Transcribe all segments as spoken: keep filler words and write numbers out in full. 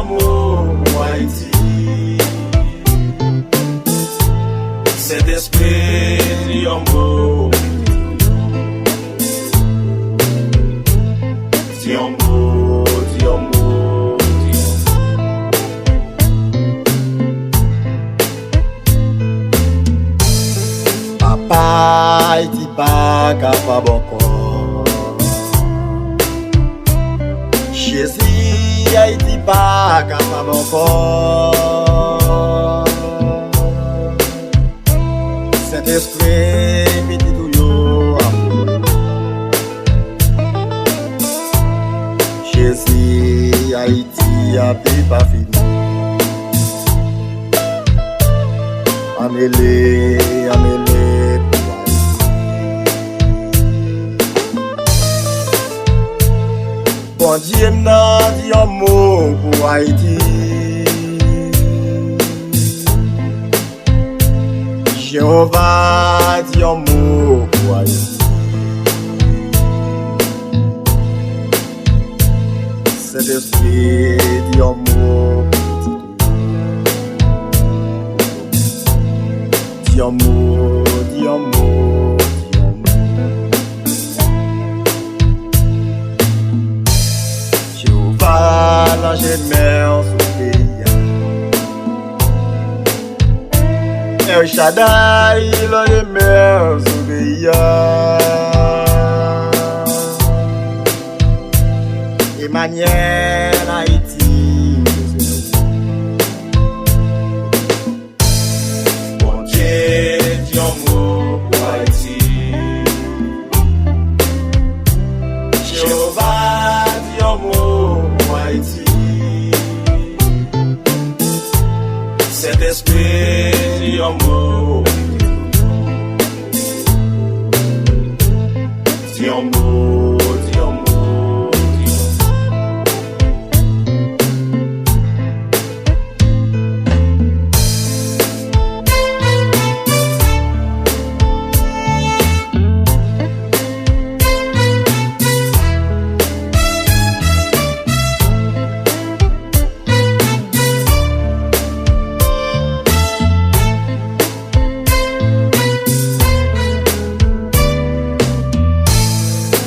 Mo pou Ayiti. Sentespri, di yon mo. Di yon mo, di yon mo, di yon mo. Papa, Ayiti pa kapab ankò. Jezi, Ayiti pa kapab ankò. Sentespri, pitit ou yo, Jezi, Ayiti ap viv pa fini. Ann rele, ann rele pou Ayiti. Bondye m nan, di yon mo pou Ayiti. Jewova, di yon mo pou Ayiti. Sentespri, di yon mo pou Ayiti. Di yon mo, di yon mo, di yon mo. Jewova, lonje men w sou peyi a. El Shaddai, lonje men w sou peyi a. Emmanuel, Ayiti. Bondye, di yon mo pou Ayiti. Jewova, di yon mo pou Ayiti. Sentespri, di yon mo. Di yon mo, di yon mo, di yon mo.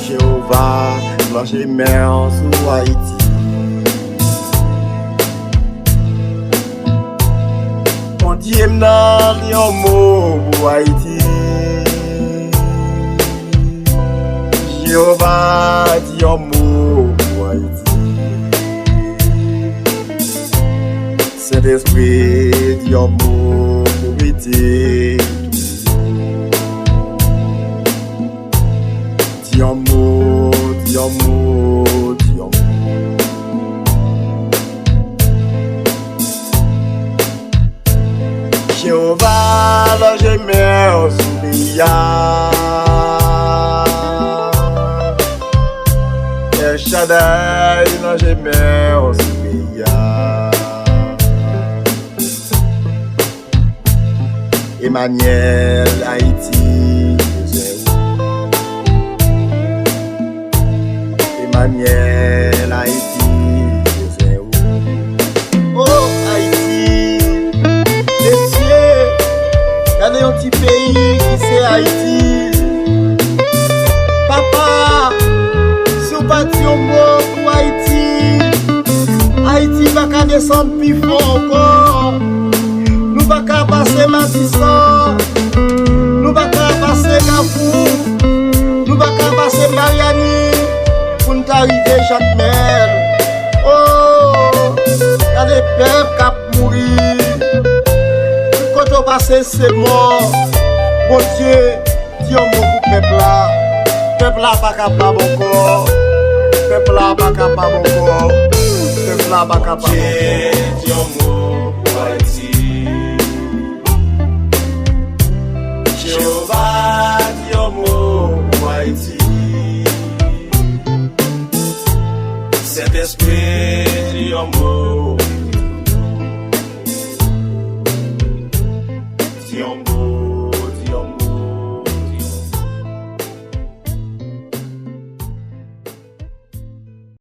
Jewova, lonje men w sou Ayiti. Bondye m nan, di yon mo pou Ayiti. Jewova, di yon mo pou Ayiti. Sentespri, di yon mo pou pitit ou yo. Di yon mo, di yon mo, di yon mo. Jewova, lonje men w sou peyi a. El Shaddai, lonje men w sou peyi a. Emmanuel, Ayiti bezwen ou. Emmanuel, Ayiti bezwen ou. Oh, Ayiti, mesye, gade yon ti peyi ki se Ayiti. Papa, si w pa di yon mo pou Ayiti, Ayiti pa ka desann pi fon ankò. Nou pa ka pase Matisan. Nou pa ka pase Kafou. Nou pa ka pase Maryani pou n ta rive Jakmèl. Oh, gade pèp k ap mouri. Tout kote w pase, se mò. Bondye, di yon mo pou pèp la. Pèp la pa kapab ankò. Pèp la pa kapab ankò. Pèp la pa kapab ankò. Bondye, di yon mo pou Ayiti. Jewova, di yon mo pou Ayiti. Sentespri, di yon mo